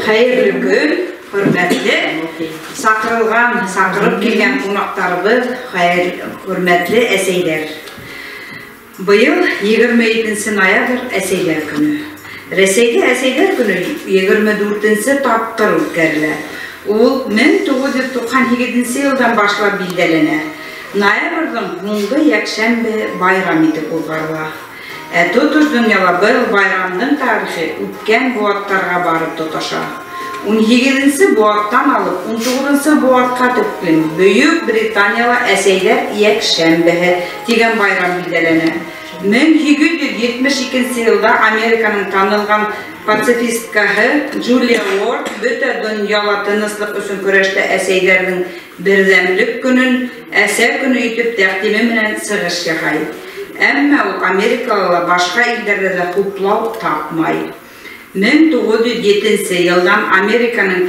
Хәйерле көн, хөрмәтле саҡырылған, саҡырып килгән ҡунаҡтарыбыҙ, хөрмәтле әсәйҙәр. Быйыл 22 ноябрь әсәйҙәр көнө. Рәсәйҙә әсәйҙәр көнө 24 тапҡыр үткәрелә. Ул 1998 йылдан башлап билдәләнә. Ноябрҙең һуңғы йәкшәмбе байрам итеп уҙғарыла. Ә тотош донъяла был байрамдың тарихы үткән быуаттарға барып тоташа. 18 быуаттан алып 19 быуатҡа тиклем Бөйөк Британияла әсәйҙәр йәкшәмбеһе тигән байрам билдәләнә. 1872 йылда Американың танылған пацифисткаһы Джулия Уорд бөтә донъяла тыныслыҡ өсөн көрәштә әсәйҙәрҙең берҙәмлек көнөн әсә көнө итеп тәҡдиме менән сығыш яһай. Әммә ул Америкала ла башҡа илдәрҙә лә хуплау тапмай. 1907 йылдан Американың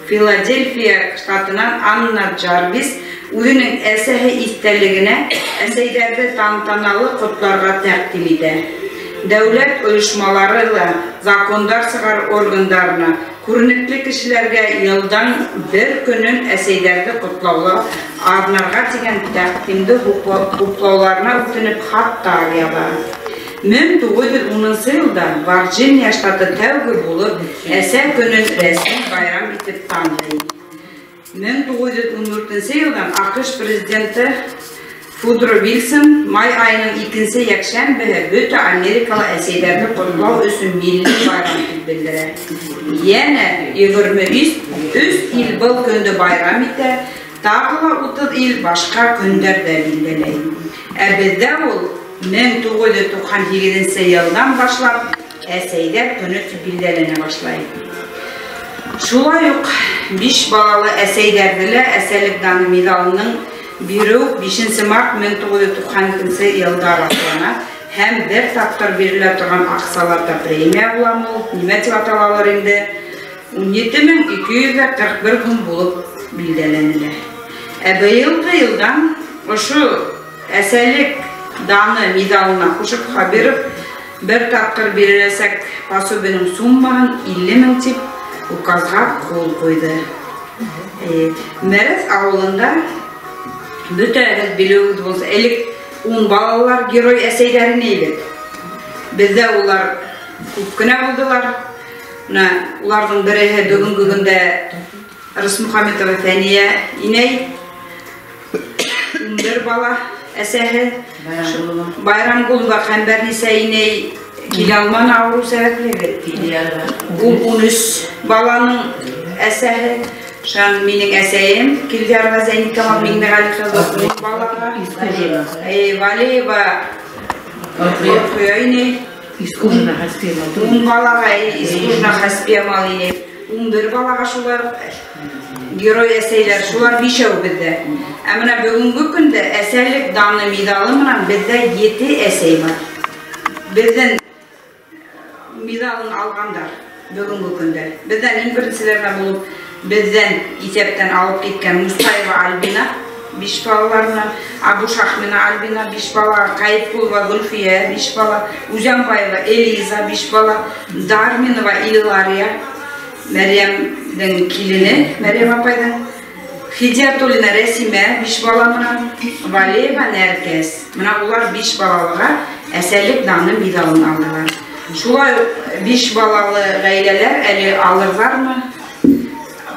Филадельфия штатынан Анна Джарвис үҙенең әсәһе иҫтәлегенә әсәйҙәрҙе тантаналы ҡотларға тәҡдим итә. Дәүләт ойошмалары ла закондар сығар органдарына, күренекле кешеләргә йылдан бер көнөн әсәйҙәрҙе ҡотлауға арнарға тигән тәҡдимде хуплауларына үтенеп хаттар яҙа. 1910 йылда Вирджиния штаты тәүге булып әсә көнөн рәсми байрам итеп таный. 1914 йылдан АҠШ президенты Вудро Вильсон май айының икенсе йәкшәмбеһе бөтә Америкала әсәйҙәрҙе ҡотлау өсөн милли байрам тип белдерә. Йәнә 23 ил был көндө байрам итә, тағы ла 30 ил башҡа көндәрҙә билдәләй. Ә беҙҙә ул 1998 йылдан башлап әсәйҙәр көнө тип билдәләнә башлай. Шулай уҡ 5 балалы әсәйҙәрҙе лә әсәлек даны миҙалының биреү 5 март 1992 йылда раҫлана һәм бер тапҡыр бирелә торған аҡсалата премия буламы ул, нимә тип аталалыр инде, 17241 һум булып билдәләнелә. Ә быйылғы йылдан ошо әсәлек даны миҙалына ҡушып Хабиров бер тапҡыр биреләсәк пособиеның суммаһын 50 мең тип указға ҡул ҡуйҙы. Мерәҫ ауылында бөтәгеҙ белеүегеҙ булса, элек 10 балалар герой әсәйҙәрен бит. Беҙҙә улар күп кенә булдылар. Менә уларҙың береһе бөгөнгө көндә Рысмухаметова Фәниә инәй, 11 бала әсәһе. Байрамгулова Ҡәмбәрниса инәй килә алманы ауырыу сәбәпле. Ул 13 баланың әсәһе. Шан минең әсәйем Килдиярова Зәйникамал Миңнеғәли ҡыҙы ун балаға. Валиева Орҡоя инәй. Искужина Хәспиямал. 10 балаға, Искужина Хәспиямал инәй. 11 балаға шулар герой әсәйләр, шулар бишәү беҙҙә. Ә менә бөгөнгө көндә әсәлек даны миҙалы менән беҙҙә 7 әсәй бар. Беҙҙең миҙалын алғандар бөгөнгө көндә. Беҙҙән иң беренселәрҙән булып беҙҙән иҫәптән алып киткән Мустаева Альбина 5 балаларына, Абушахмина Альбина 5 бала, Ҡайыпҡулова Гөлфиә 5 бала, Үҙәнбаева Элиза 5 бала, Дарминова Илария, Мәрйәмдең килене, Мәрйәм апайҙың, Хидиятуллина Рәсимә 5 бала менән, Валиева Нәркәс. Менә улар 5 балалыға әсәлек даны миҙалын алдылар. Шулай уҡ 5 балалы ғаиләләр әле алырҙармы?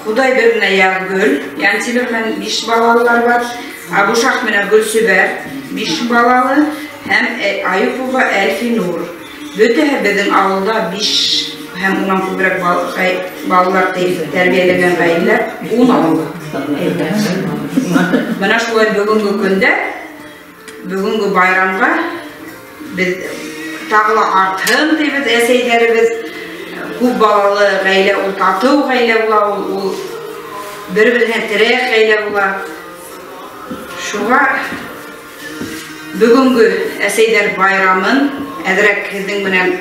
Худай беренә Яргөл, Янтимер менән 5 балалылар бар. Абушах менән Гөлсөбәр 5 балалы һәм Аюпова Әлфинур. Бөтәһе беҙҙең ауылда 5 һәм унан күберәк балалар тәрбиәләгән ғаиләләр 10 ауылда. Бына шулай бөгөнгө көндә, бөгөнгө байрамға беҙ тағы ла артһын тибеҙ әсәйҙәребеҙ. Күп балалы ғаилә ул татыу ғаилә була, ул бер-береһенә терәк ғаилә була. Шуға бөгөнгө әсәйҙәр байрамын әҙерәк һеҙҙең менән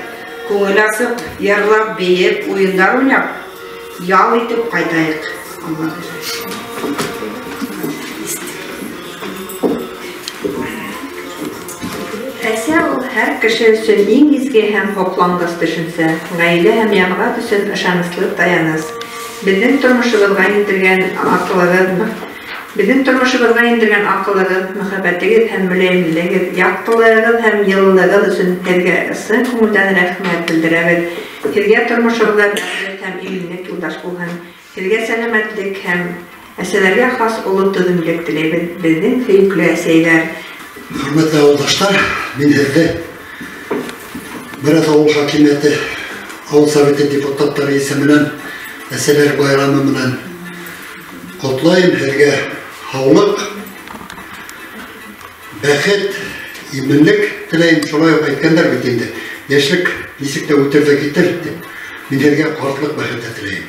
күңел асып, йырлап, бейеп, уйындар уйнап, ял итеп ҡайтайыҡ. Алла бирһә. Әсә ул һәр кеше өсөн иң изге һәм һоҡланғыс төшөнсә, ғаилә һәм йәмғәт өсөн ышаныслы таяныс. Беҙҙең тормошобоҙға индергән аҡылығыҙ, мөхәббәтегеҙ һәм мөләйемлегеҙ, яҡтылығыҙ һәм йылылығыҙ өсөн һеҙгә ысын күңелдән рәхмәт белдерәбеҙ. Һеҙгә тормошоғоҙҙа бәхет һәм именлек юлдаш булһын. Һеҙгә сәләмәтлек һәм әсәләргә хас оло төҙөмлөк теләйбеҙ. Беҙҙең һөйөклө әсәйҙәр. Хөрмәтле ауылдаштар, мин һеҙҙе Бөрәҫ ауыл хакимиәте, ауыл советы депутаттары исеменән әсәләр байрамы менән ҡотлайым. Һеҙгә һаулыҡ, бәхет, именлек теләйем. Шулай уҡ әйткәндәр бит инде, йәшлек нисек тә үтер ҙә китер тип. Мин һеҙгә ҡартлыҡ бәхете теләйем.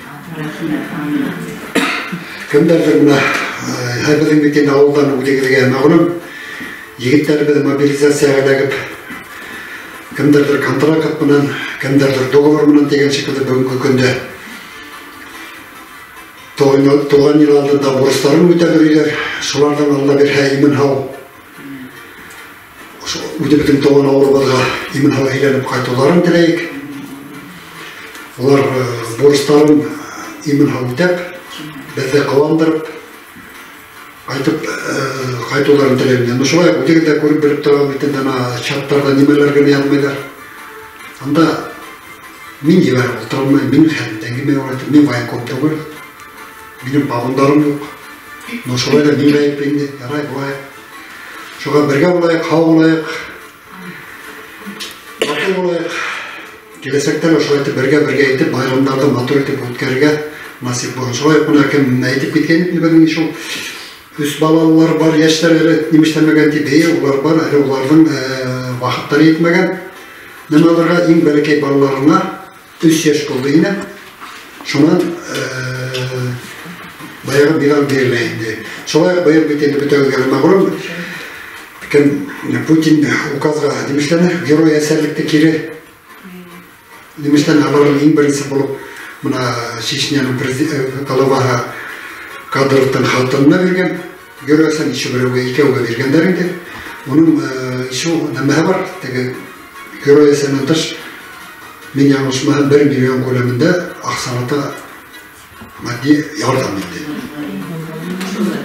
Кемдәрҙер бына һәр беҙҙең бит инде ауылдан үҙегеҙгә мәғлүм, егеттәребеҙ мобилизацияға эләгеп, кемдәрҙер контракт менән, кемдәрҙер договор менән тигән шикелле бөгөнгө көндә туған ил алдында бурыстарын үтәп йөрөйләр. Шуларҙан Алла бирһә имен һау, үҙебеҙҙең тыуған ауылыбыҙға имен һау әйләнеп ҡайтыуҙарын теләйек. Улар бурыстарын имен һау үтәп, беҙҙе ҡыуандырып ҡайтыуҙарын теләйем. Ну шулай үҙегеҙ ҙә күреп белеп торған бит инде, ана чаттарҙа нимәләр генә яҙмайҙар. Анда мин ебәреп ултыра алмайым, минең хәлемдән килмәй улай итеп, мин военком түгел, минең погондарым юҡ. Но шулай ҙа мин ғәйепле инде, ярай булайыҡ. Шуға бергә булайыҡ, һау булайыҡ, матур булайыҡ. Киләсәктә лә шулай итеп бергә-бергә итеп байрамдарҙы матур итеп үткәрергә насип булһын. Шулай уҡ бына кем әйтеп киткән ине, беҙҙең шул өс балалар бар, йәштәр әле нимешләмәгән тип, эйе, улар бар, әле уларҙың ваҡыттары етмәгән. Нәмә алырға иң бәләкәй балаларына 3 йәш булды инде. Шунан баяғы медаль бирелә инде. Шулай уҡ быйыл бит инде бөтәгеҙгә лә мәғлүм, кем Путин указға нимешләне, герой әсәрлекте кире нимешләне, аларҙың иң беренсе булып бына Чечняның главаһы Кадыровтың хатынына биргән герой әсәр, еще берәүгә, икәүгә биргәндәр инде. Уның еще нәмәһе бар, теге герой әсәренән тыш, мин яңылышмаһам, 1 миллион күләмендә аҡсалата матди ярҙам инде.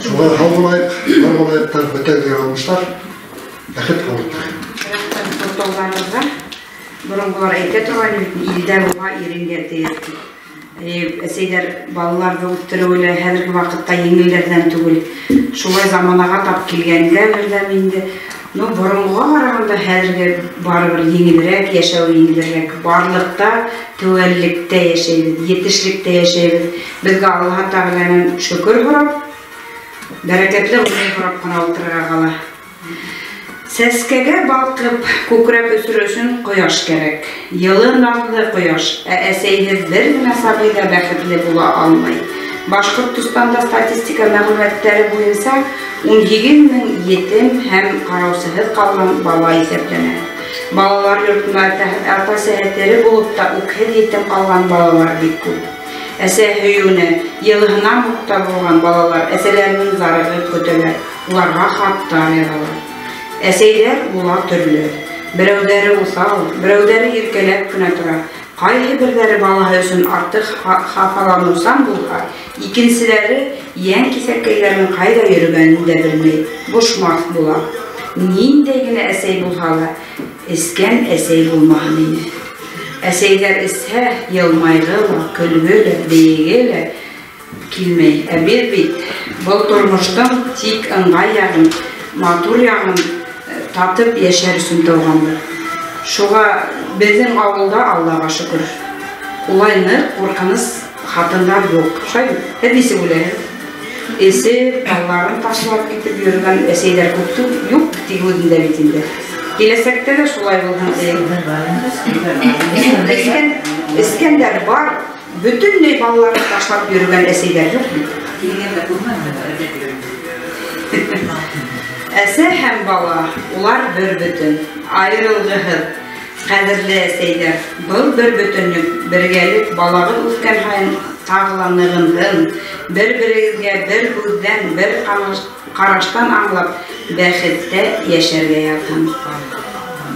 Шуға һау булайыҡ, бар булайыҡ, бөтәгеҙгә уңыштар, бәхет һаулыҡ теләйем. Ҡотлауҙарығыҙға боронғолар әйтә торған бит, илдә буға иренгә тейер тип. Әсәйҙәр балаларҙы үҫтереүе лә хәҙерге ваҡытта еңелдәрҙән түгел. Шулай заманаға тап килгәнгә берҙәм инде. Ну, боронғоға ҡарағанда хәҙерге барыбер еңелерәк, йәшәү еңелерәк. Барлыҡта, теүәллектә йәшәйбеҙ, етешлектә йәшәйбеҙ. Беҙгә Аллаһ Тәғәләнән шөкөр һорап, бәрәкәтле ғүмер һорап ҡына ултырырға ҡала. Сәскәгә балҡып, күкрәп үҫер өсөн ҡояш кәрәк. Йылы наҙлы ҡояш, ә әсәйһеҙ бер генә сабый ҙа бәхетле була алмай. Башҡортостанда статистика мәғлүмәттәре буйынса ун һигеҙ мең етем һәм ҡараусыһыҙ ҡалған бала иҫәпләнә. Балалар йортона ата-әсәһе тере булып та үкһеҙ етем ҡалған балалар бик күп. Әсә һөйөүенә, йылыһына мохтаж булған балалар әсәләренең зарығып көтәләр, уларға хаттар яҙалар. Әсәйҙәр була төрлө. Берәүҙәре уҫал, берәүҙәре иркәләп кенә тора. Ҡайһы берҙәре балаһы өсөн артыҡ хафаланыусан булһа, икенселәре йән киҫәккәйҙәренең ҡайҙа йөрөгәнен дә белмәй, бушмаҫ була. Ниндәй генә әсәй булһа ла, эскән әсәй булмаһын ине. Әсәйҙәр эсһә, йылмайғы ла, көлгө лә, бейеге лә килмәй. Ә беҙ бит был тормоштоң тик ыңғай яғын, матур яғын татып йәшәр өсөн тыуғанбыҙ. Шуға беҙҙең ауылда, Аллаға шөкөр, улай ныҡ ҡурҡыныс ҡатындар юҡ. Шулай бит? Һеҙ нисек уйлайһығыҙ? Эсеп, балаларын ташлап китеп йөрөгән әсәйҙәр күп түгел, юҡ тип үҙендә бит инде. Киләсәктә лә шулай булһын тием. Эскәндәр бар, бөтөнләй балаларын ташлап йөрөгән әсәйҙәр юҡ бит. Әсә һәм бала, улар бер бөтөн, айырылғыһыҙ. Ҡәҙерле әсәйҙәр, был бер бөтөнлөк, бергәлек балағыҙ үҫкән һайын тағы ла нығынһын, бер-берегеҙгә бер һүҙҙән, бер ҡараштан аңлап, бәхеттә йәшәргә яҙһын.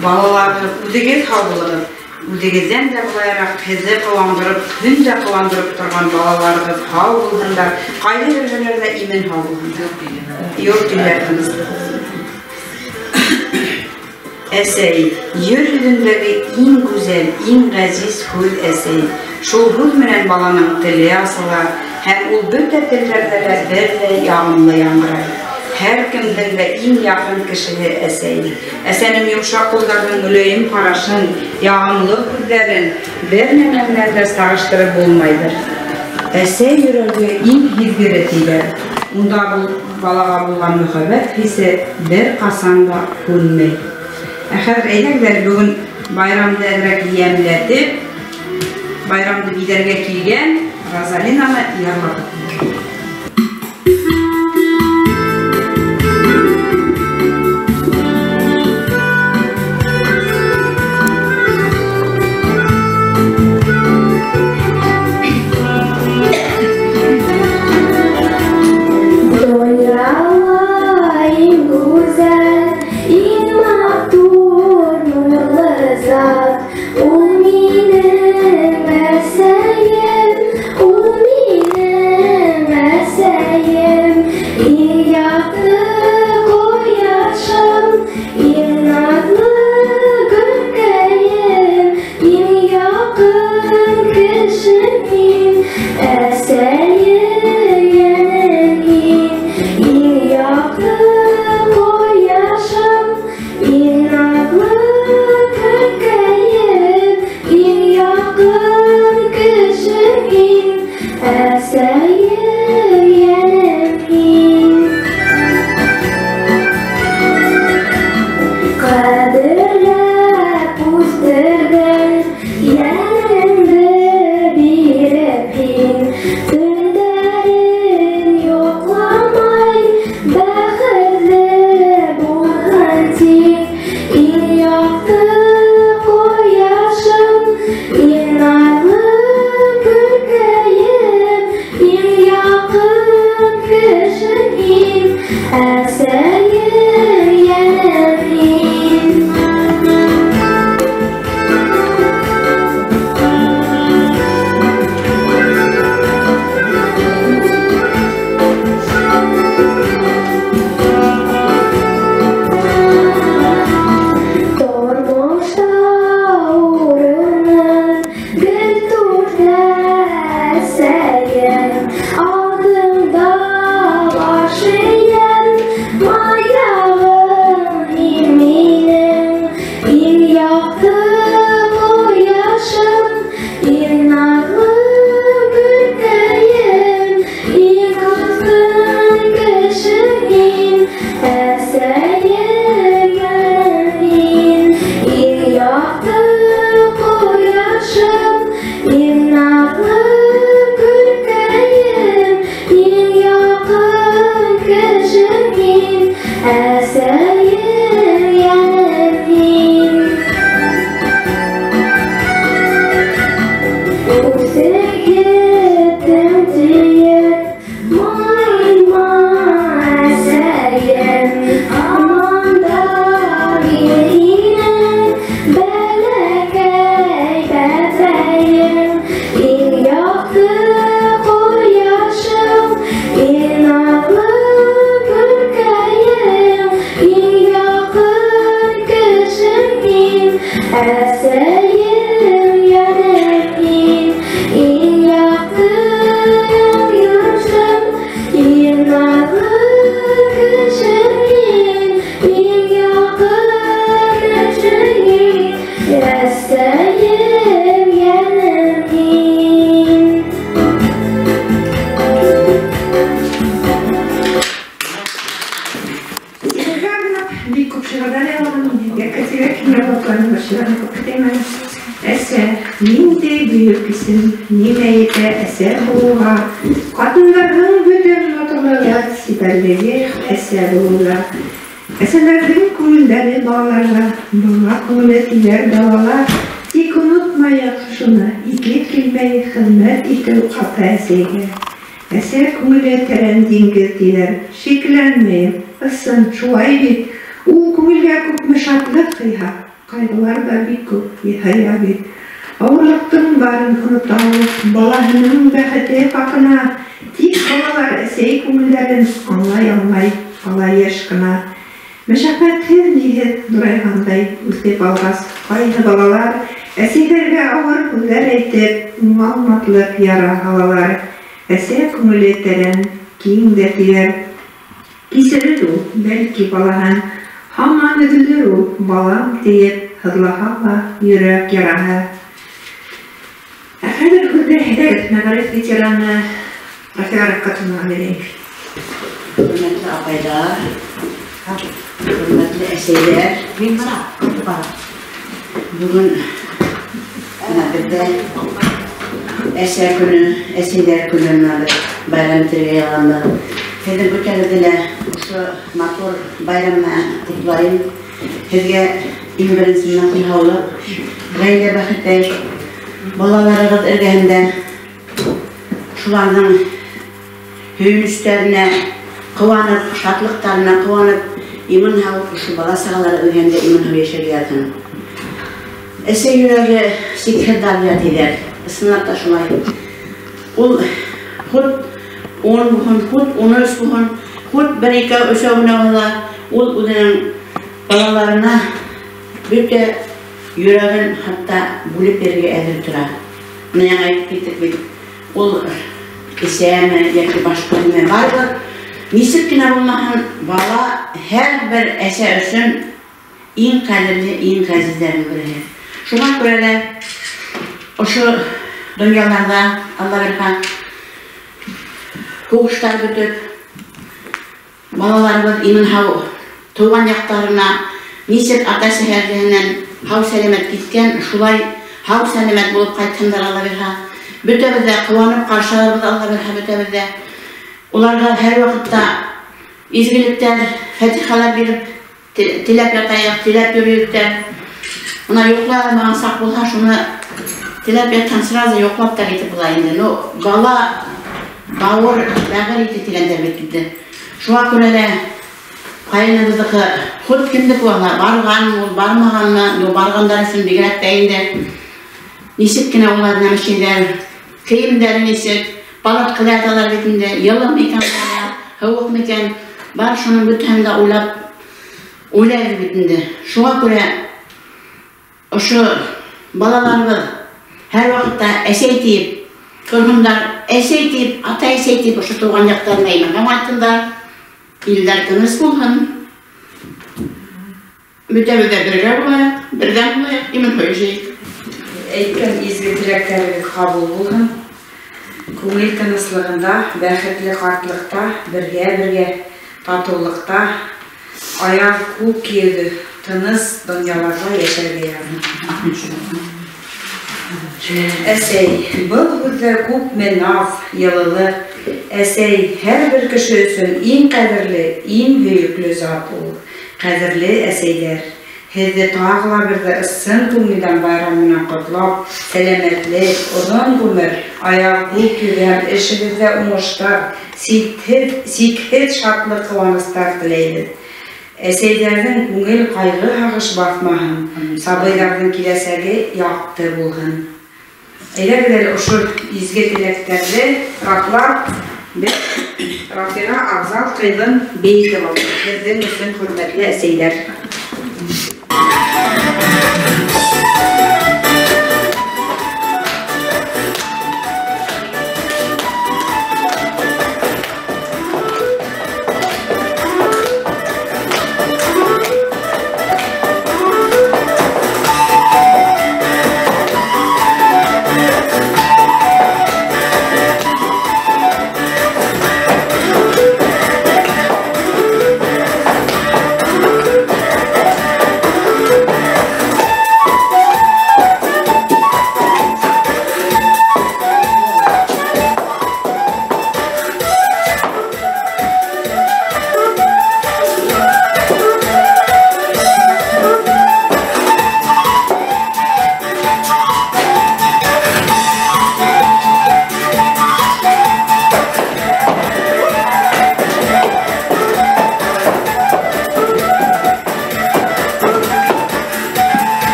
Балаларығыҙ, үҙегеҙ һау булығыҙ. Үҙегеҙҙән дә былайыраҡ һеҙҙе ҡыуандырып, көн дә ҡыуандырып торған балаларығыҙ һау булһындар. Ҡайҙа йөрөһәләр ҙә имен һау булһындар. Йорт илдәр тыныс булһын. Әсәй, ер йөҙөндәге иң гүзәл, иң ғәзиз һүҙ әсәй. Шул һүҙ менән баланың теле асыла һәм ул бөтә телдәрҙә лә берҙәй яғымлы яңғырай. Һәр кемдең дә иң яҡын кешеһе әсәй. Әсәнең йомшаҡ ҡулдарының мөләйем ҡарашын, яғымлы һүҙҙәрен бер нәмә менән дә сағыштырып булмайҙыр. Әсәй йөрәге иң һиҙгере тиҙәр. Унда балаға булған мөхәббәт хисе бер ҡасан да һүнмәй. Ә хәҙер әйҙәгеҙ әле бөгөн байрамды әҙерәк йәмләтеп, байрамды биҙәргә килгән Розалинаны йырлатып. Әсә күңеле тәрән диңгеҙ тиҙәр, шикләнмәйем, ысын шулай бит. Ул күңелгә күпме шатлыҡ һыйһа, Ҡайғылар ҙа бик күп һыя бит. Ауырлыҡтың барын онота ул, балаһының бәхете хаҡына. Тик балалар әсәй күңелдәрен аңлай алмай, ҡала йәш кенә. Мәшәҡәтһеҙ ниһеҙ ҙурайғандай үҫеп алғас, ҡайһы балалар әсәйҙәргә ауыр һүҙҙәр әйтеп, уңалмаҫлыҡ яра һалалар. Әсә күңеле тәрән, киң дә тиҙәр. Кисерер ул, бәлки балаһын, һаман өҙөлөр ул, балам тиеп, һыҙлаһа ла йөрәк яраһы. Ә хәҙер һүҙҙе һеҙгә мәғариф ветераны Рафиға Рәфҡәтовнаға бирәйем. Хөрмәтле апайҙар, хөрмәтле әсәйҙәр, бөгөн бына беҙҙә әсә көнө, әсәйҙәр көнө менән беҙ байрам итергә йыйылғанбыҙ. Һеҙҙең бөтәгеҙҙе лә ошо матур байрам менән ҡотлайым. Һеҙгә иң беренсе менән һаулыҡ, ғаилә бәхете, балаларығыҙ эргәһендә шуларҙың һөйөнөстәренә ҡыуанып, шатлыҡтарына ҡыуанып, имен һау ошо бала сағалары эргәһендә имен һау йәшәргә яҙһын. Әсә йөрәге сикһеҙ дарья тиҙәр. Ысынлап та шулай. Ул хут 10 булһын, хут 13 булһын, хут 1, 2, 3 генә була, ул үҙенең балаларына бөтә йөрәген хатта бүлеп бирергә әҙер тора. Бына яңы әйтеп киттек бит. Ул эсәме йәки башҡа нимә, барыбер нисек кенә булмаһын, бала һәр бер әсә өсөн иң ҡәҙерле, иң ғәзиздәрҙең береһе. Шуңа күрә лә ошо донъяларҙа Алла бирһә һуғыштар бөтөп, балаларыбыҙ имен һау тыуған яҡтарына нисек ата-әсәһенән һау сәләмәт киткән, шулай һау сәләмәт булып ҡайтһындар Алла бирһә. Бөтәбеҙ ҙә ҡыуанып ҡаршы алырбыҙ Алла бирһә, бөтәбеҙ ҙә. Уларға һәр ваҡытта изгелектәр, фатихалар биреп теләп ятайыҡ, теләп йөрөйөк тә. Бына йоҡлай алмаған саҡ булһа, шуны теләп ятһаң, сразу йоҡлап та китеп була инде. Ну, бала бауыр, бәғер ите тигәндәр бит инде. Шуға күрә лә ҡайыныбыҙҙыҡы хут кемдеке була, барғанмы ул, бармағанмы, ну, барғандар өсөн бигерәк тә инде. Нисек кенә улар нәмәшәйҙәр, кейемдәре нисек, палаткала яталар бит инде, йылымы икән, һыуыҡмы икән, бар шуның бөтәһен дә уйлап уйлайбыҙ бит инде. Шуға күрә ошо балаларыбыҙ һәр ваҡытта әсәй тиеп торһондар, әсәй тиеп, ата-әсәй тиеп ошо тыуған яҡтарына имен ҡайтһындар, илдәр тыныс булһын. Бөтәбеҙ ҙә бергә булайыҡ, берҙәм булайыҡ, имен һау йәшәйек. Әйткән изге теләктәрегеҙ ҡабул булһын. Күңел тыныслығында, бәхетле ҡартлыҡта, бергә-бергә татыулыҡта, аяҡ күк йөҙө тыныс донъяларҙа йәшәргә яҙһын. Әсәй, был һүҙҙә күпме наҙ, йылылыҡ. Әсәй һәр бер кеше өсөн иң ҡәҙерле, иң һөйөклө зат ул. Ҡәҙерле әсәйҙәр, һеҙҙе тағы ла бер ҙә ысын күңелдән байрам менән ҡотлап, сәләмәтлек, оҙон ғүмер, аяҡ күк йөҙө һәм эшегеҙҙә уңыштар, сикһеҙ шатлыҡ, ҡыуаныстар теләйбеҙ. Әсәйҙәрҙең күңел ҡайғы һағыш баҫмаһын, сабыйҙарҙың киләсәге яҡты булһын. Әйҙәгеҙ әле ошо изге теләктәрҙе раҫлап, беҙ Рафиға Абзал ҡыҙын бейетеп алдыҡ. Һеҙҙең өсөн хөрмәтле әсәйҙәр.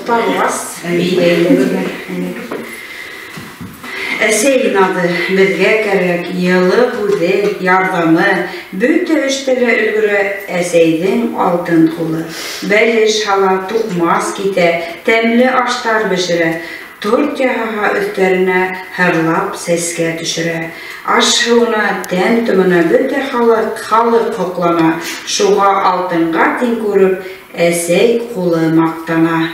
Оҫта булғас, Әсәй наҙы беҙгә кәрәк, йылы һүҙе, ярҙамы, бөтә эштә лә өлгөрә әсәйҙең алтын ҡулы. Бәлеш һала, туҡмас китә, тәмле аштар бешерә, торт яһаһа өҫтәренә һырлап сәскә төшөрә. Аш һыуына, тәм томона бөтә халыҡ һоҡлана, шуға алтынға тиң күреп, әсәй ҡулы маҡтана.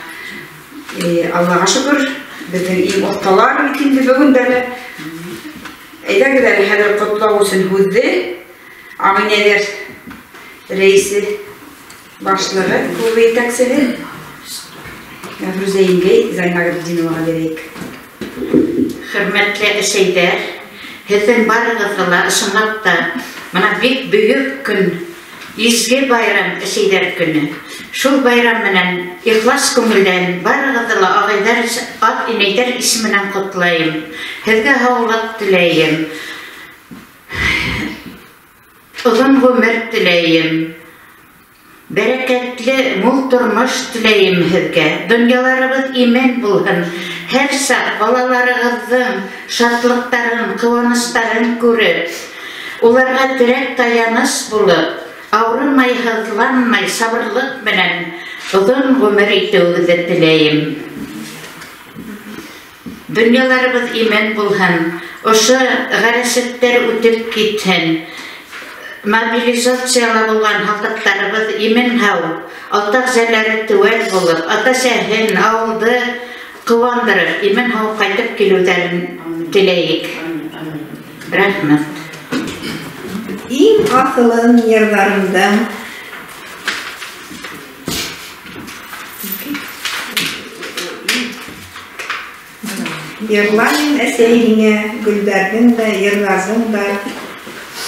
Аллаға шөкөр, беҙҙең иң оҫталар бит инде бөгөн дә лә. Әйҙәгеҙ әле хәҙер ҡотлау өсөн һүҙҙе Ағинәләр рәйесе, башлығы, клубы етәксеһе Мәфрүзә еңгәй Зайнағетдиноваға бирәйек. Хөрмәтле әсәйҙәр, һеҙҙең барығыҙға ла ысынлап та бына бик бөйөк көн, изге байрам, әсәйҙәр көнө. Шул байрам менән ихлас күңелдән барығыҙҙы ла ағайҙар, ат инәйҙәр исеменән ҡотлайым. Һеҙгә һаулыҡ теләйем, оҙон ғүмер теләйем, бәрәкәтле мул тормош теләйем һеҙгә. Донъяларыбыҙ имен булһын. Һәр саҡ балаларығыҙҙың шатлыҡтарын, ҡыуаныстарын күреп, уларға терәк таяныс булып, ауырымай, һыҙланмай, сабырлыҡ менән оҙон ғүмер итеүегеҙҙе теләйем. Донъяларыбыҙ имен булһын, ошо ғәрәсәттәр үтеп китһен. Мобилизацияла булған һалдаттарыбыҙ имен һау, алтаҡ-зәләре теүәл булып, ата-әсәһен, ауылды ҡыуандырып, имен һау ҡайтып килеүҙәрен теләйек. Рәхмәт. Иң аҫылын йырҙарымдың йырлайым әсәй һиңә, гөлдәрҙең дә, йырҙарҙың да,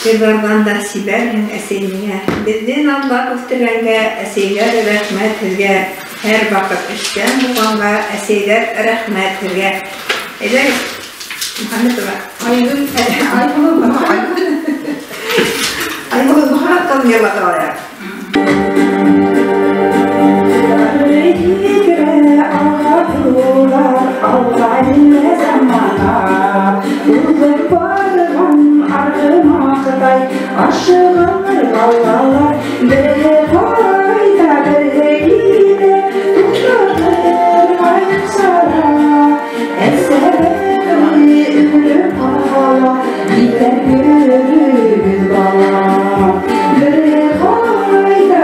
йырҙарҙан да сибәрһең әсәй миңә. Беҙҙе наҙлап үҫтергәнгә, әсәйҙәр рәхмәт һеҙгә. Һәр ваҡыт эштән булғанға, әсәйҙәр рәхмәт һеҙгә. Әйҙәгеҙ, Мөхәммәтова, Айгөл, Айгөл, Айгөл. Айгөл Мөхәммәт ҡыҙын йырлатып алайыҡ. Ашығыр балалар, бере ҡайҙа, бере китә, туҡтатырға юҡ сара. Әсәһе өҙөлөп ҡала, китә йөрөгөҙ бала. Бере ҡайҙа,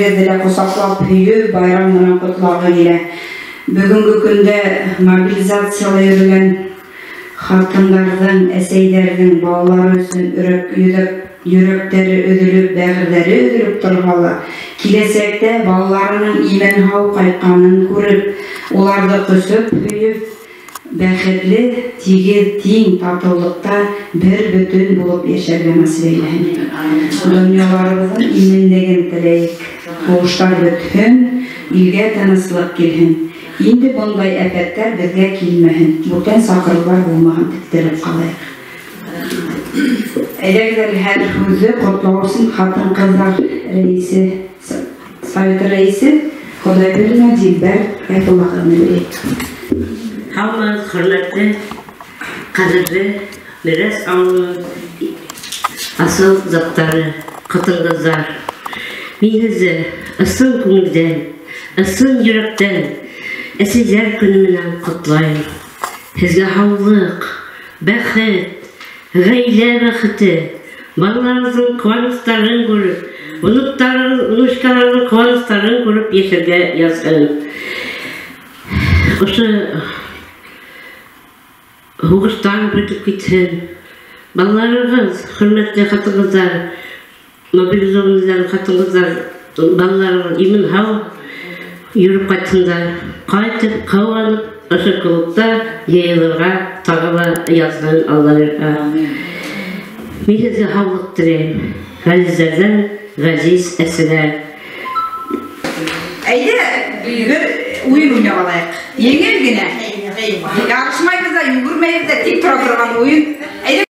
Бөтәгеҙҙе лә ҡосаҡлап һөйөп, байрам менән ҡотлағы килә. Бөгөнгө көндә мобилизацияла йөрөгән ҡатындарҙың, әсәйҙәрҙең балалары өсөн йөрәктәре өҙөлөп, бәғерҙәре өҙөлөп торһа ла, киләсәктә балаларының имен-һау ҡайтҡанын күреп, уларҙы ҡосоп, һөйөп, бәхетле, тигеҙ, тиң татыулыҡта бер бөтөн булып йәшәргә насип әйләһен. Донъяларыбыҙҙың именлеген теләйек. Һуғыштар бөтһөн, илгә тыныслыҡ килһен. Инде бындай афәттәр беҙгә килмәһен, бүтән саҡырыуҙар булмаһын тип теләп ҡалайыҡ. Әйҙәгеҙ әле хәҙер һүҙҙе ҡотлау өсөн ҡатын-ҡыҙҙар рәйесе, совет рәйесе Хоҙайбирҙина Дилбәр Ғәйфулла ҡыҙына бирәйек. Һаумыһығыҙ, хөрмәтле, ҡәҙерле Мерәс ауылының асыл заттары, ҡатын-ҡыҙҙар. Мин һеҙҙе ысын күңелдән, ысын йөрәктән Әсәйҙәр көнө менән ҡотлайым. Һеҙгә һаулыҡ, бәхет, ғаилә бәхете, балаларығыҙҙың ҡыуаныстарын күреп, оноҡтарығыҙ, внучкаларығыҙҙың ҡыуаныстарын күреп йәшәргә яҙһын. Ошо һуғыштан бөтөп китһен. Балаларығыҙ, хөрмәтле ҡатын-ҡыҙҙар, мобилизованныйҙар ҡатын-ҡыҙҙар, балаларығыҙ имен-һау йөрөп ҡайтһындар. Ҡайтып, ҡыуанып, ошо клубта йыйылырға тағы ла яҙһын Алла бирһә. Мин һеҙгә һаулыҡ теләйем. Ғәзиздәрҙән ғәзиз әсәләр. Әйҙә, бер уйын уйнап алайыҡ. Еңел генә. Ярышмайбыҙ ҙа, йүгермәйбеҙ ҙә, тик тора торған уйын. Әйҙә.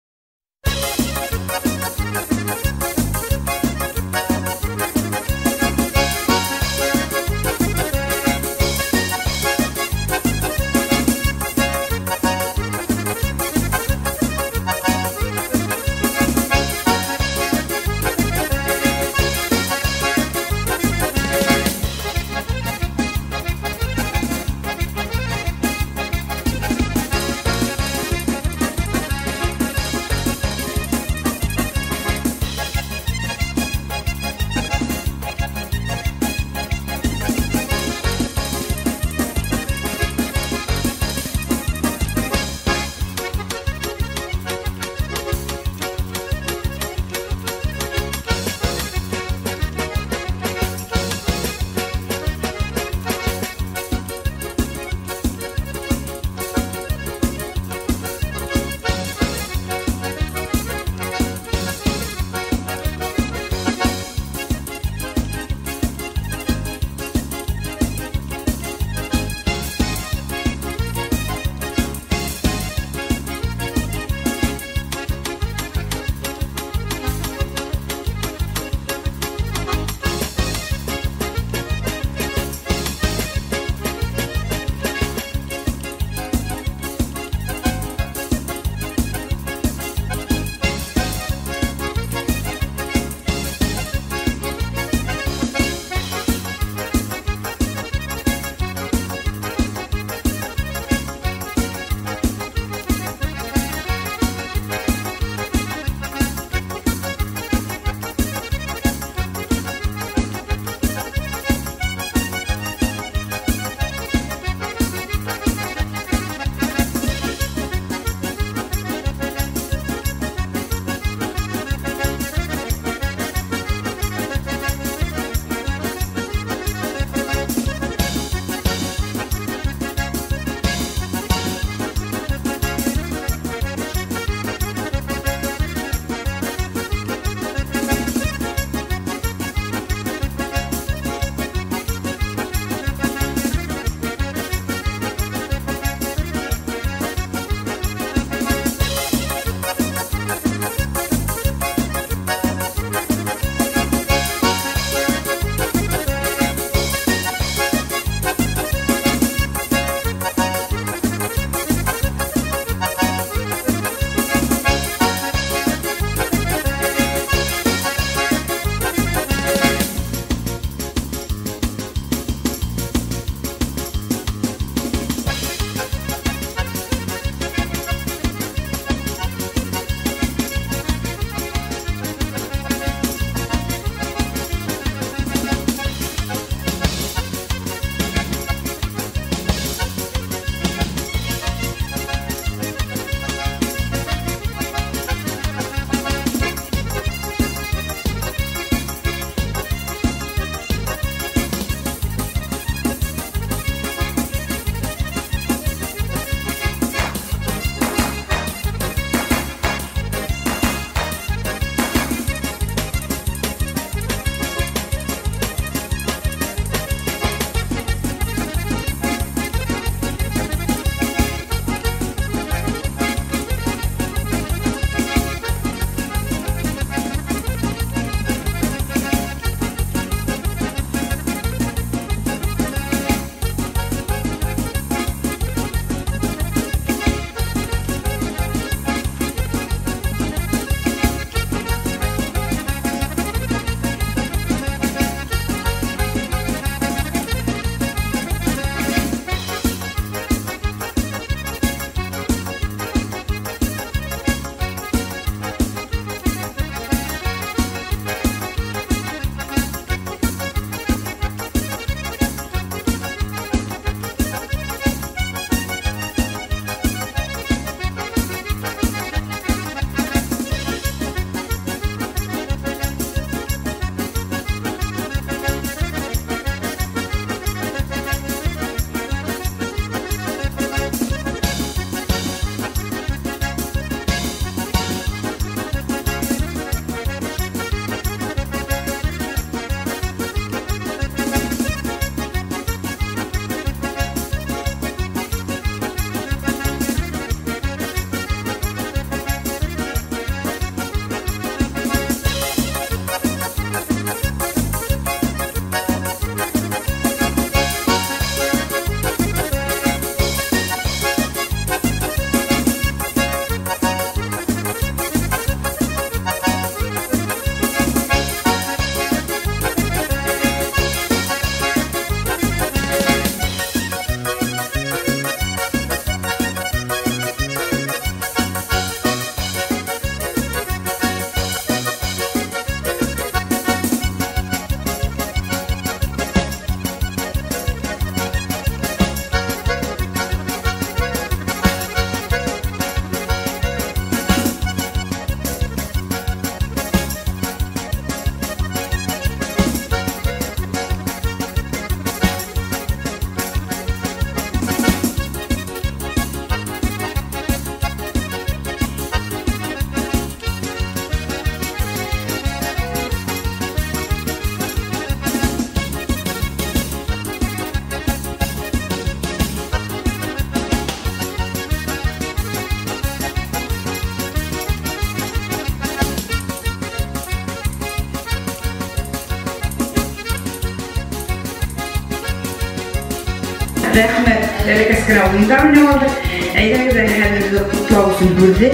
Рәхмәт, бәләкәс кенә уйындар уйнап алдыҡ. Әйҙәгеҙ әле хәҙер беҙ ҡотлау өсөн һүҙҙе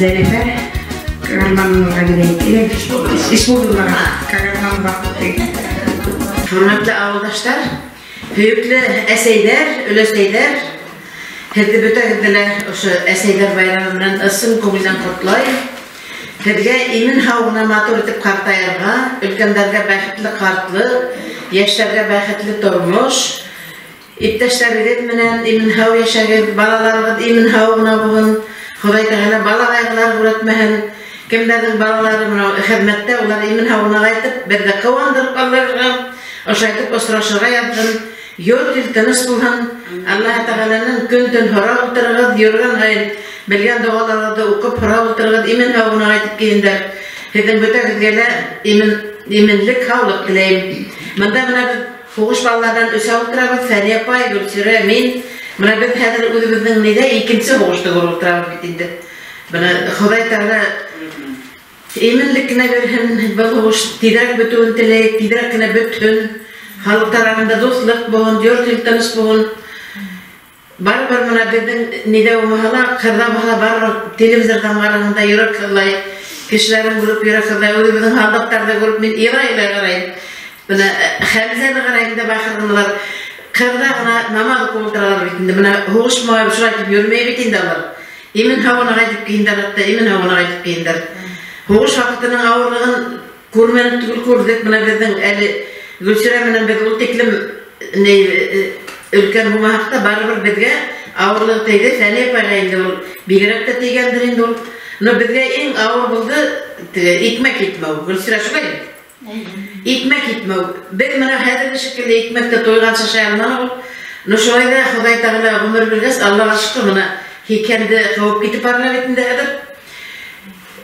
Зәлифә Кагарлановаға бирәйек. Ишбулдинаға, Кагарланова. Хөрмәтле ауылдаштар, һөйөклө әсәйҙәр, өләсәйҙәр, һеҙҙе бөтәгеҙҙе лә ошо әсәйҙәр байрамы менән ысын күңелдән ҡотлайым. Һеҙгә имен һау ғына матур итеп ҡартайырға, өлкәндәргә бәхетле ҡартлыҡ, йәштәргә бәхетле тормош, иптәштәрегеҙ менән имен һау йәшәгеҙ, балаларығыҙ имен һау ғына булһын, Хоҙай Тәғәлә бала ҡайғылар күрәтмәһен. Кемдәрҙең балалары менән хеҙмәттә, улар имен һау ғына ҡайтып, беҙҙе ҡыуандырып алырға, ошайтып осрашырға яҙһын. Йорт ил тыныс булһын. Аллаһ Тәғәләнең көн-төн һорап ултырығыҙ, йөрөгән һайын белгән доғаларығыҙҙы уҡып һорап ултырығыҙ, имен һау ғына ҡайтып килендәр. Һеҙҙең бөтәгеҙгә лә именлек, һаулыҡ теләйем. Бында бына беҙ һуғыш балаларынан өсәү ултырабыҙ, Фәниә апай, Гөлсирә, мин. Бына беҙ хәҙер үҙебеҙҙең ниҙә икенсе һуғышты күреп ултырабыҙ бит инде. Бына Хоҙай Тәғәлә именлек кенә бирһен, был һуғыш тиҙерәк бөтөүен теләйек, тиҙерәк кенә бөтһөн. Халыҡтар араһында дуҫлыҡ булһын, йорт ил тыныс булһын. Барыбер бына беҙҙең ниҙә булмаһа ла, ҡырҙа булһа ла, барыбер телевизорҙан ҡарағанда йөрәк һыҙлай, кешеләрен күреп йөрәк һыҙлай, үҙебеҙҙең һалдаттарҙы күреп мин илай-илай ҡарайым. Бына Хәмзәне ҡарайым да бахырҙылар. Ҡырҙа ғына намаҙ уҡып ултыралар бит инде. Бына һуғыш малай шулай тип йөрөмәй бит инде улар. Имен һау ғына ҡайтып килгәндәр, хатта имен һау ғына ҡайтып килгәндәр. Һуғыш ваҡытының ауырлығын күрмәнек түгел, күрҙек. Бына беҙҙең әле Гөлсирә менән беҙ ул тиклем өлкән булмаһаҡ та барыбер беҙгә ауырлыҡ тейҙе. Фәниә апайға инде ул бигерәк тә тейгәндер инде ул. Но беҙгә иң ауыр булды теге икмәк етмәү. Гөлсирә, шулай бит? Икмәк етмәү. Беҙ бына хәҙерге шикелле икмәкте туйғансы ашай алманыҡ ул. Но шулай ҙа Хоҙай Тәғәлә ғүмер биргәс, Аллаға шөкөр, бына һикәнде ҡыуып китеп барыла бит инде хәҙер.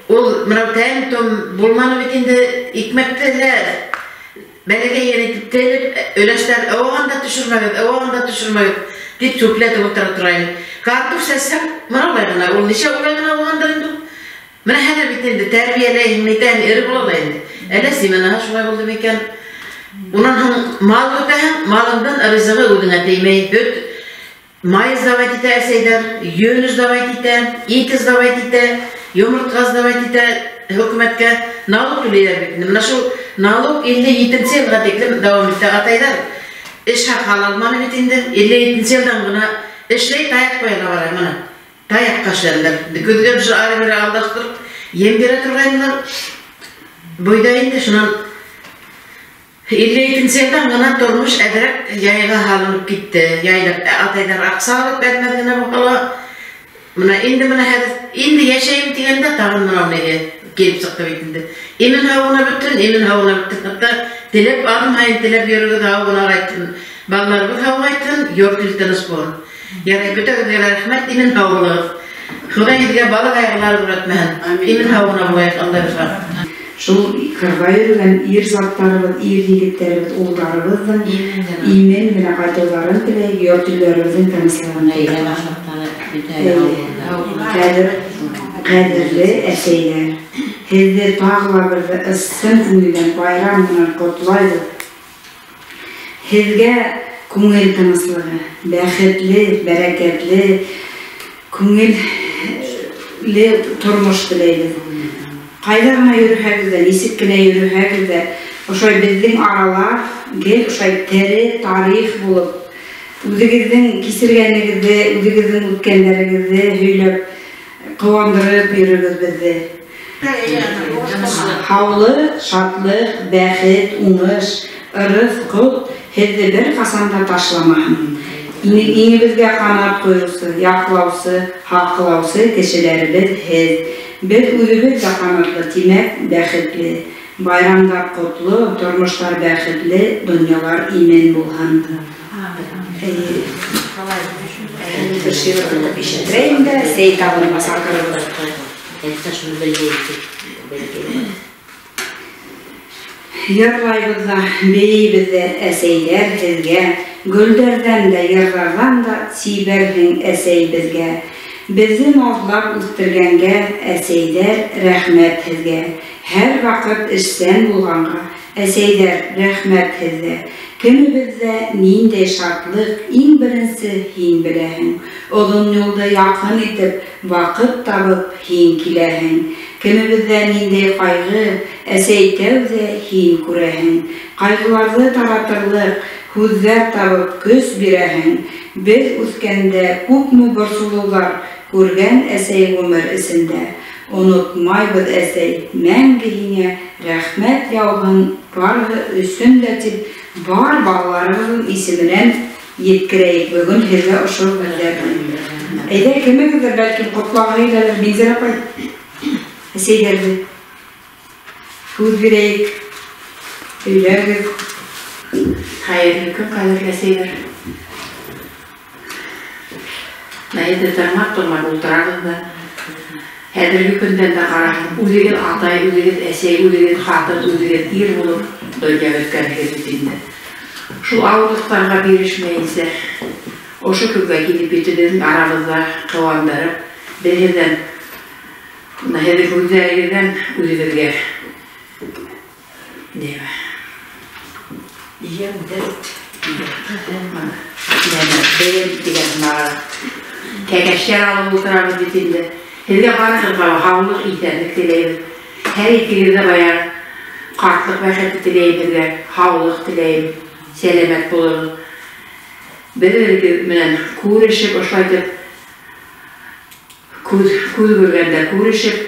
Ул бына тәм-том булманы бит инде, икмәкте лә бәләкәй генә итеп телеп, өләштәр ыуаған да төшөрмәгеҙ, ыуаған да төшөрмәгеҙ тип сүпләтеп ултыра торайым. Картоф сәсһәң, бына улай ғына, ул нисә улай ғына булғандыр инде ул. Бына хәҙер бит инде тәрбиәләйһең, нитәһең, эре була ла инде. Әллә семенаһы шулай булды микән? Унан һуң мал көтәһең, малыңдан ризығы үҙеңә теймәй. Һөт, май сдавать итә әсәйҙәр, йөн сдавать итә, ит сдавать итә, йомортҡа сдавать итә, хөкүмәткә налог түләйҙәр бит инде. Бына шул налог 57 йылға тиклем дауам итә атайҙар. Эш хаҡы ала алманы бит инде. 57 йылдан ғына эшләй, таяҡ ҡуйырға бара бына. Таяҡҡа эшләнделәр. Көҙгә бер ары-бире алдаштырып, ем бирә торғайнылар. Бойҙа инде шунан 57 йылдан ғына тормош әҙерәк яйға һалынып китте. Яйлап атайҙар аҡса алып әҙмәҙ генә булһа ла, бына инде бына хәҙер инде йәшәйем тигәндә тағын бынау нигә килеп сыҡты бит инде. Имен һау ғына бөтһөн, имен һау ғына бөтһөн. Хатта теләп аҙым һайын теләп йөрөгөҙ, һау ғына ҡайтһын. Балаларыбыҙ һау ҡайтһын, йорт ил тыныс булһын. Ярай, бөтәгеҙгә лә рәхмәт, имен һау булығыҙ. Хоҙай һеҙгә бала ҡайғылары күрһәтмәһен. Имен һау ғына булайыҡ, Алла бирһә. Шул ҡырҙа йөрөгән ир заттарыбыҙ, ир егеттәребеҙ, улдарыбыҙ ҙа имен генә ҡайтыуҙарын теләйек, йорт илдәребеҙҙең тыныслығын теләйек. Ҡәҙерле әсәйҙәр, һеҙҙе тағы ла бер ысын күңелдән байрам менән ҡотлайбыҙ. Һеҙгә күңел тыныслығы, бәхетле, бәрәкәтле, күңелле тормош теләйбеҙ. Ҡайҙа ғына йөрөһәгеҙ ҙә, нисек кенә йөрөһәгеҙ ҙә, ошолай беҙҙең арала гел ошолай тере тарих булып, үҙегеҙҙең кисергәнегеҙҙе, үҙегеҙҙең үткәндәрегеҙҙе һөйләп, ҡыуандырып йөрөгөҙ беҙҙе. Һаулыҡ, шатлыҡ, бәхет, уңыш, ырыҫ, ҡот һеҙҙе бер ҡасан да ташламаһын. Иңебеҙгә ҡанат ҡуйыусы, яҡлаусы, һаҡлаусы кешеләребеҙ һеҙ. Беҙ үҙебеҙ ҙә ҡанатлы, тимәк, бәхетле. Байрамдар ҡотло, тормоштар бәхетле, донъялар имен булһын. Бер шиғыр уҡып ишеттерәйем дә, сәй табынына саҡырығыҙ. Йырлайбыҙ ҙа, бейейбеҙ ҙә, әсәйҙәр һеҙгә, гөлдәрҙән дә, йырҙарҙан да сибәрһең әсәй беҙгә. Беҙҙе наҙлап үҫтергәнгә, әсәйҙәр, рәхмәт һеҙгә. Һәр ваҡыт эшсән булғанға, әсәйҙәр, рәхмәт һеҙгә. Кемебеҙҙә ниндәй шатлыҡ, иң беренсе һин беләһең. Оҙон юлды яҡын итеп, ваҡыт табып һин киләһең. Кемебеҙҙә ниндәй ҡайғы, әсәй тәүҙә һин күрәһең. Ҡайғыларҙы таратырлыҡ, һүҙҙәр табып көс бирәһең. Беҙ үҫкәндә күпме борсолоуҙар күргән әсәй ғүмер эсендә. Онотмайбыҙ әсәй, мәңге һиңә рәхмәт яуһын барыһы өсөн дә тип бар балаларыбыҙҙың исеменән еткерәйек бөгөн һеҙгә ошо һүҙҙәрҙе. Әйҙә, кемегеҙҙер бәлкем ҡотлағы киләлер, Минзәлә апай, әсәйҙәрҙе һүҙ бирәйек, һөйләгеҙ. Хәйерле көн, ҡәҙерле әсәйҙәр. Мәйетте тырмап-тырмап ултырабыҙ ҙа. Хәҙерге көндән дә ҡараһын, үҙегеҙ атай, үҙегеҙ әсәй, үҙегеҙ ҡатын, үҙегеҙ ир булып донъя үткәрһегеҙ бит инде. Шул ауырлыҡтарға бирешмәйенсә, ошо көнгә килеп етеп, беҙҙең арабыҙҙа ҡыуандырып, беҙ һеҙҙән, бына һеҙҙең һүҙҙәрегеҙҙән үҙебеҙгә нимә? Йәм дәрт. Белем тигән маға кәңәштәр алып ултырабыҙ бит инде. Һеҙгә барығыҙға һаулыҡ, иҫәнлек теләйбеҙ. Һәр икегеҙҙә баяғы ҡартлыҡ бәхете теләйем һеҙгә, һаулыҡ теләйем, сәләмәт булығыҙ. Беҙ үҙегеҙ менән күрешеп, ошолайтып, күҙ күргәндә күрешеп,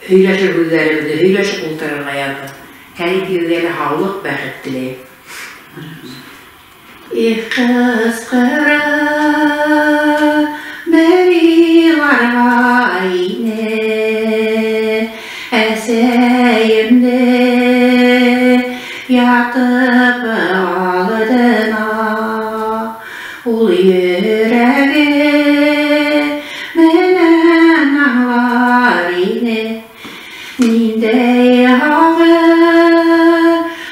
һөйләшер һүҙҙәребеҙҙе һөйләшеп ултырырға яҙҙы. Һәр икегеҙгә лә һаулыҡ, бәхет теләйем. Их, ҡысҡыра бер иларға ине, әсәйемде ятып алдына, ул йөрәге менән аңлар ине, ниндәй ағыр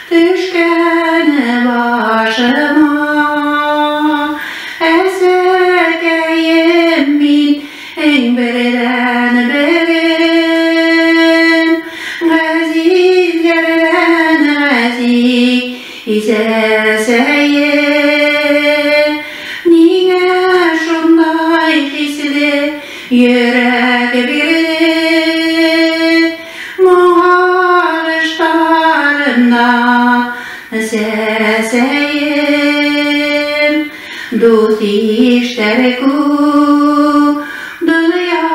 төшкән башыма. Әсәкәйем мин иң берҙән берем, ғәзиздәрҙән ғәзиз әсәйем. Ниңә шундай хисле йөрәк бирҙе, моңағыштарымда сәсәйем. Дуҫ иштәр күп, донъя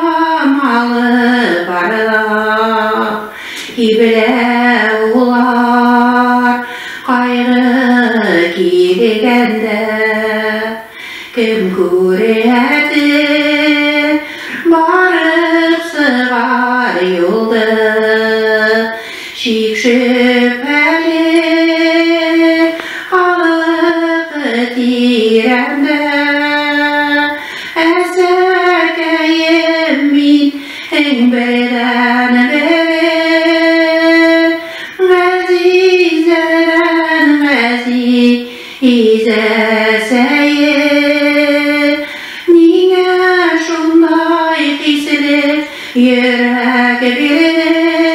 малы барҙа, һибелә улар ҡайғы килгәндә. Кем күрһәтер барып сығар юлды, шик шөбһәле халыҡ тирәмдә. Әсәкәйем мин иң берҙән берем, ғәзиздәрҙән ғәзиз әсәйем. Ниңә шундай хисле йөрәк бирҙең,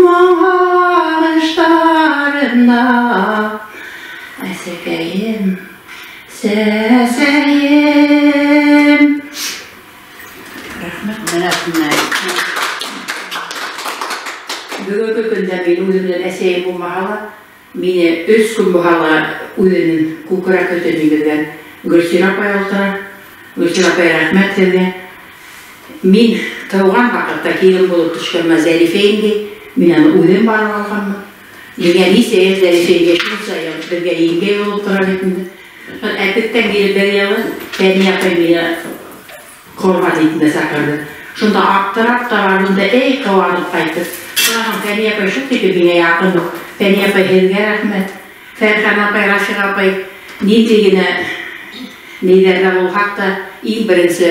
моңағыштарымда әсәкәйем, сәсәйем. Рәхмәт. Рәхмәт. Бөгөнгө көндә мин үҙемдең әсәйем булмаһа ла, мине өс көн булһа ла үҙенең күкрәк һөтөн имеҙгән Гөлсирә апай ултыра. Гөлсирә апай, рәхмәт һеҙгә. Мин тыуған ваҡытта килен булып төшкәнмә Зәлифә еңгәй, мин аны үҙем барып алғанмын. Миңә нисә йыл Зәлифә еңгәй, шунса йыл беҙгә еңгәй булып тора бит инде. Шул әпектән килеп бер йылы Фәниә апай мине ҡорбан итенә саҡырҙы. Шунда аптырап та барҙым да, эй, ҡыуанып ҡайтып. Шунан Фәниә апай шул тиклем миңә яҡын уҡ. Фәниә апай, һеҙгә рәхмәт. Фәрхән апай, Рафиҡ апай, ниндәй генә ниҙәрҙә булһаҡ та, иң беренсе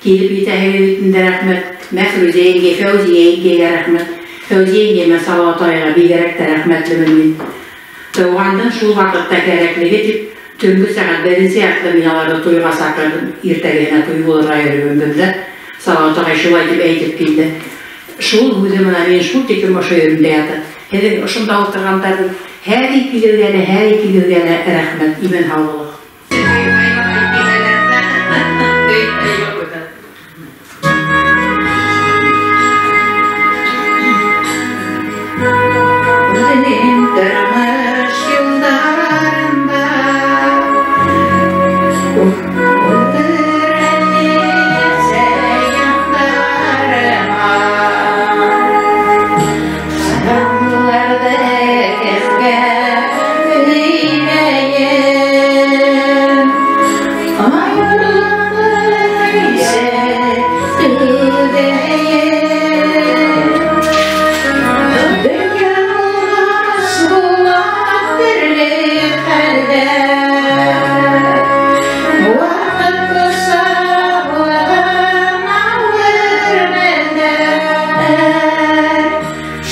килеп етәһегеҙ бит инде, рәхмәт. Мәфрүзә еңгәй, Фәүзиә еңгәйгә рәхмәт. Фәүзиә еңгәй менән Салауат ағайға бигерәк тә рәхмәтлемен мин. Тыуғандың шул ваҡытта кәрәклеге тип, төнгө сәғәт беренсе яртыла мин аларҙы туйға саҡырҙым. Иртәгеһенә туй булырға йөрөгән көндә Салауат ағай шулай тип әйтеп килде. Шул һүҙе менән мин шул тиклем ошо йөрөмдә ята. Һеҙҙең ошонда ултырғандарҙың Һәр икегеҙгә лә, һәр икегеҙгә лә рәхмәт, имен һау булығыҙ. Тормош юлдарында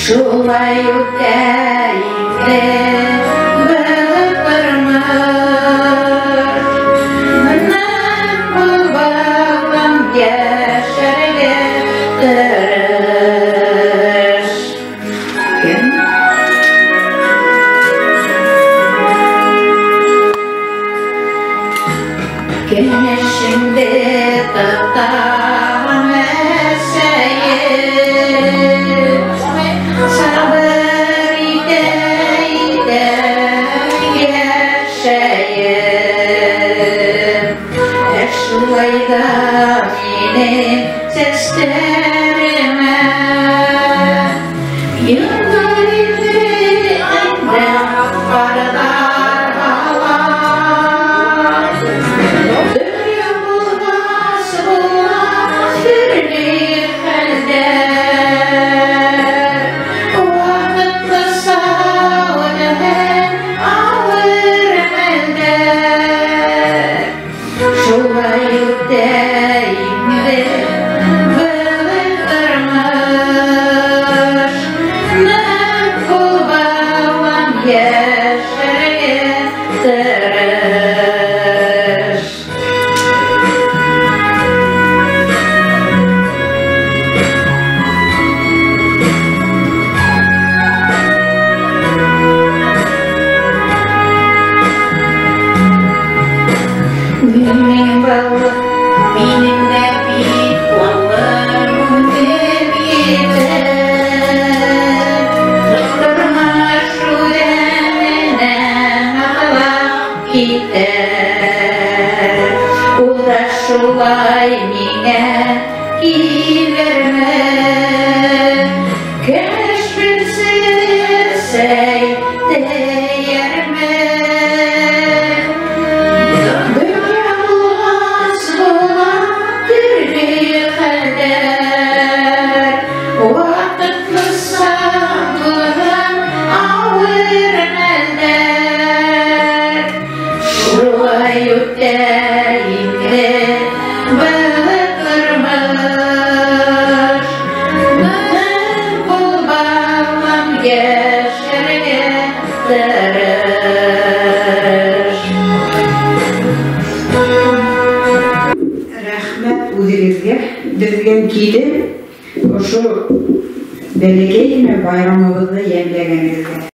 Шулай үтә инде был тормош. Ныҡ бул, балам, йәшәргә тырыш. Кем? Кәңәшеңде тотам, әсәйем. Сабыр итә-итә йәшәйем. Ә шулай ҙа минең сәстәремә йылдар инде әллә ҡарҙар ала. Донъя булғас була төрлө хәлдәр. Ваҡыт ҡыҫа һәм ауыр мәлдәр. Шулай үтә инде был тормош. Ныҡ бул, балам, йәшәргә тырыш. Минең балам, минең дә бик ваҡыт үтеп китә. Тормош үҙенән аҡлап китә. Ул да шулай миңә килерме? Кәңәш бирсә, әсәй тейерме? Донъя булғас була төрлө хәлдәр. Ваҡыт ҡыҫа һәм ауыр мәлдәр. Шулай үтә инде был тормош. Ныҡ бул, балам, йәшәргә тырыш. Рәхмәт үҙегеҙгә, беҙгә килеп, ошо бәләкәй генә байрамыбыҙҙы йәмләгәнегеҙгә.